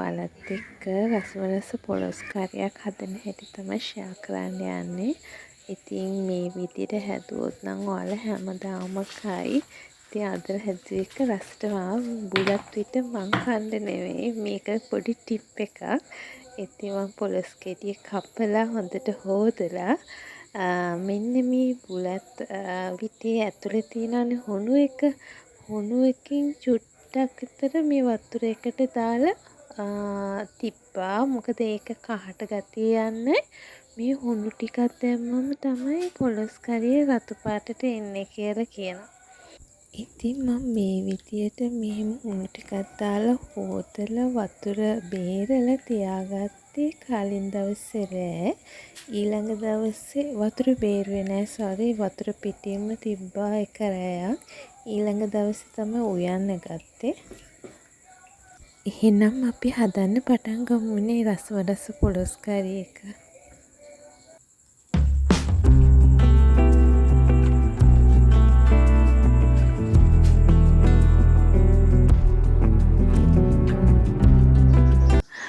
ඔයාලත් එක්ක රසම රස පොළොස් කරයක් හදන හැටි තමයි ෂෙයා කරන්න යන්නේ. ඉතින් මේ විදිහට හැදුවොත් නම් ඔයාලා හැමදාම කයි. ඉතින් අද හැදුව එක රසටම ආවා. බුලත් විට මං කන්න නෙවෙයි. මේක පොඩි ටිප් එකක්. ඉතින් මං පොළොස් ගෙඩිය කපලා හොඳට හෝදලා මෙන්න මේ බුලත් විටේ ඇතුලේ තියෙනවනේ හුණු එක. හුණු එකෙන් චුට්ටක් විතර මේ වතුර එකට දාලා තිබ්බා. මොකද ඒක කහට ගතිය යන්නේ. මේ හුණු ටිකක් දැම්මම තමයි පොළොස් කරිය රතු පාටට එන්නේ කියලා කියනවා. ඉතින් මං මේ විදියට මෙහෙම හුණු ටිකක් දාලා හෝදලා වතුර බේරලා තියාගත්තේ කලින් දවසේ රෑ. ඊළඟ දවසේ වතුර බේරුවේ නෑ, සෝරි, වතුර පිටින්ම තිබ්බා එක රෑයක්. ඊළඟ දවසේ තමයි උයන්න ගත්තේ. එහෙනම් අපි හදන්න පටන් ගමුනේ රසම රස පොළොස් කරි එක.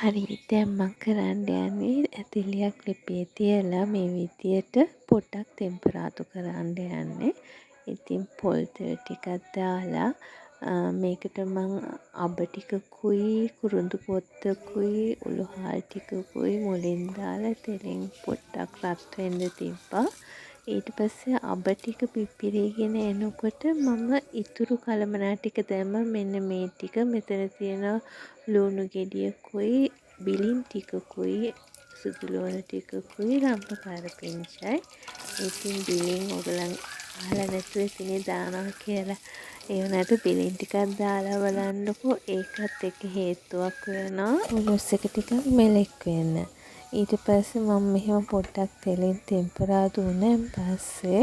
හරි, දැන් මං කරන්න යන්නේ තෙලියක් ලිපේ තියලා මේ විදියට පොඩ්ඩක් තෙම්පරාදු කරන්න යන්නේ. ඉතින් පොල් තෙල් ටිකක් දාලා මේකට මං අබ ටිකකුයි කුරුඳු පොත්තකුයි උළුහාල් ටිකකුයි මුලින් දාලා තෙලෙන් පොඩ්ඩක් රත් වෙන්න තිබ්බා. ඊට පස්සේ අබ ටික පිපිරීගෙන එනකොට මම ඉතුරු කලමනා ටික දැම්මා. මෙන්න මේ ටික මෙතන තියෙනවා ලුණු ගෙඩියකුයි බිලින් ටිකකුයි සුදු ලුණු ටිකකුයි රම්ප කරපිංචයි. ඉතින් බිලින් ඔයගලන් අහලා නැතුව ඉතින් දානවා කියලා. ඒ වුණාට බිලින් ටිකක් දාලා බලන්නකෝ, ඒකත් එක හේතුවක් වෙනවා පොළොස් එක ටිකක් මෙලෙක් වෙන්න. ඊට පස්සේ මම මෙහෙම පොඩ්ඩක් තෙලෙන් තෙම්පරාදු වුණාන් පස්සේ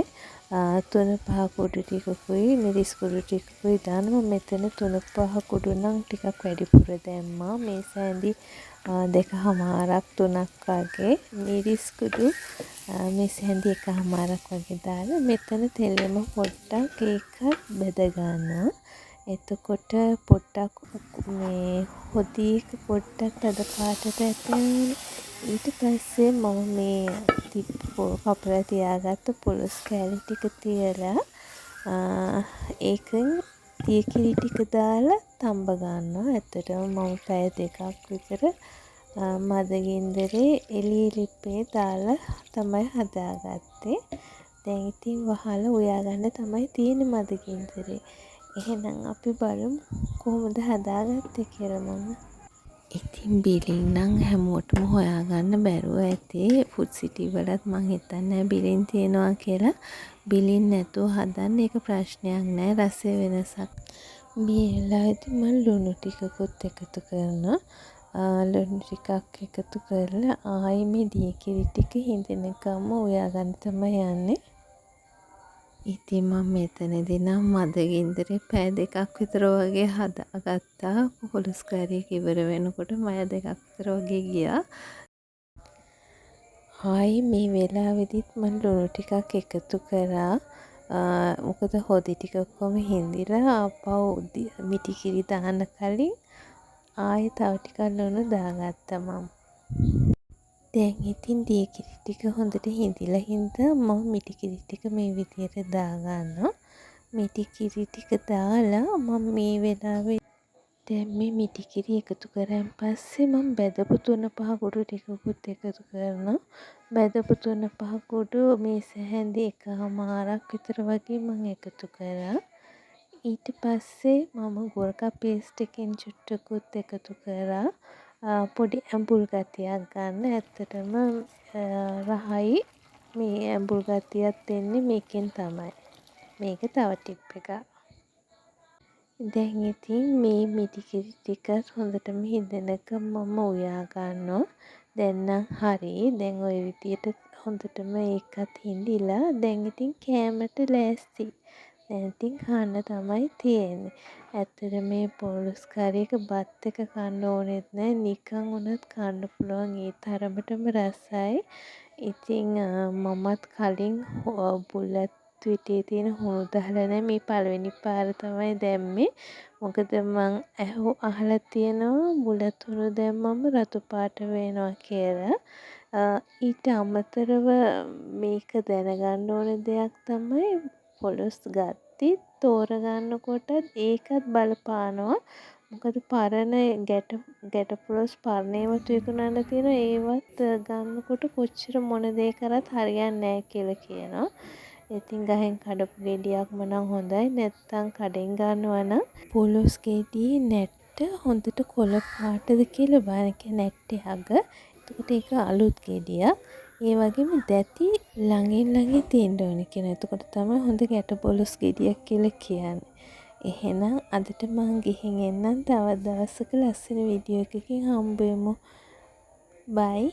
3-5 කුඩු ටිකකුයි මිරිස් කුඩු ටිකකුයි දානවා. මෙතන 3-5 කුඩු නම් ටිකක් වැඩිපුර දැම්මා. මේ සෑඳි දෙකහමාරක් තුනක් වගේ මිරිස් කුඩු මේ සෑඳි එකහමාරක් වගේ දාලා මෙතන තෙලෙම පොඩ්ඩක් ඒකත් බෙද ගන්නවා. එතකොට පොඩ්ඩක් මේ හොදි එක පොඩ්ඩක් තද පාටට ඇතෙනවනේ. ඊට පස්සේ මම මේ කපලා තියාගත්ත පොළොස් කෑලි ටික තියලා ඒකෙන් දිය කිරි ටික දාලා තඹ ගන්නවා. ඇත්තටම මම පැය දෙකක් විතර මද ගින්දරේ එළිය ලිපේ දාලා තමයි හදාගත්තේ. දැන් ඉතින් වහලා උයා ගන්න තමයි තියෙන්නේ මද ගින්දරේ. එහෙනම් අපි බලමු කොහොමද හදාගත්තේ කියලා මම. ඉතින් බිලින් නම් හැමෝටම හොයාගන්න බැරුව ඇති. ෆුඩ් සිටි වලත් මං හිතන්නේ නෑ බිලින් තියෙනවා කියලා. බිලින් නැතුව හදන්න ඒක ප්‍රශ්නයක් නෑ, රසය වෙනසක්. මේ වෙලාවේදී මං ලුණු ටිකකුත් එකතු කරනවා. ලුණු ටිකක් එකතු කරලා ආයි මේ දිය කිරි ටික හිඳෙනකම්ම උයා ගන්න තමයි යන්නේ. ඉතින් මං මෙතනදී නම් මද ගින්දරේ පැය දෙකක් විතර වගේ හදාගත්තා. පොළොස් කරි එක ඉවර වෙනකොට පැය දෙකක් විතර වගේ ගියා. ආයි මේ වෙලාවෙදිත් මං ලුණු ටිකක් එකතු කරා. මොකද හොදි ටික ඔක්කොම හිඳිලා ආපහු මිටි කිරි දාන්න කලින් ආයෙ තව ටිකක් ලුණු දාගත්තා මං. දැන් ඉතින් දිය කිරි ටික හොඳට හිඳිලා හින්දා මම මිටි කිරි ටික මේ විදියට දාගන්නවා. මිටි කිරි ටික දාලා මම මේ වෙලාවේ දැන් මේ මිටි කිරි එකතු කරන් පස්සේ මම බැදපු 3-5 කුඩු ටිකකුත් එකතු කරනවා. බැදපු 3-5 කුඩු මේ සැහැඳි එකහමාරක් විතර වගේ මං එකතු කරා. ඊට පස්සේ මම ගෝරකා පේස්ට් එකෙන් චුට්ටකුත් එකතු කරා. පොඩි ඇඹුල් ගතියක් ගන්න. ඇත්තටම රහයි මේ ඇඹුල් ගතියක් එන්නේ මේකෙන් තමයි. මේක තව ටිප් එකක්. දැන් ඉතින් මේ මිටි කිරි ටිකත් හොඳටම හිඳෙනකම් මම උයා ගන්නවා. දැන් නම් හරි. දැන් ඔය විදියට හොඳටම ඒකත් හිඳිලා දැන් ඉතින් කෑමට ලෑස්ති. දැන් ඉතින් කන්න තමයි තියෙන්නේ. ඇත්තට මේ පොළොස් කරි එක බත් එක කන්න ඕනෙත් නෑ, නිකන් වුණත් කන්න පුළුවන් ඒ තරමටම රසයි. ඉතින් මමත් කලින් බුලත් රතු ඇටේ තියෙන හුණු දාලා නෑ. මේ පළවෙනි පාර තමයි දැම්මේ. මොකද මං අහලා තියෙනවා බුලත් හුණු දැම්මම රතු පාට වෙනවා කියලා. ඊට අමතරව මේක දැනගන්න ඕන දෙයක් තමයි පොළොස් ගද්දිත් තෝරගන්න කොටත් ඒකත් බලපානවා. මොකද පරණ ගැට පොළොස් පරණ ඒවත් විකුණන්න තියෙනවා. ඒවත් ගන්නකොට කොච්චර මොන දේ කරත් හරියන්නේ නෑ කියලා කියනවා. ඉතින් ගහෙන් කඩපු ගෙඩියක්ම නම් හොඳයි. නැත්තම් කඩෙන් ගන්නවා නම් පොළොස් ගෙඩියේ නැට්ට හොඳට කොළ පාටද කියලා බලන්න. ඒ කියන්නේ නැට්ටේ අග. එතකොට ඒක අලුත් ගෙඩියක්. ඒ වගේම දැති ළඟින් ළඟින් තියෙන්න ඕනේ කියනවා. එතකොට තමයි හොඳ ගැට පොළොස් ගෙඩියක් කියලා කියන්නේ. එහෙනම් අදට මං ගිහින් එන්නම්. තවත් දවසක ලස්සන වීඩියෝ එකකින් හම්බෙමු. බයි.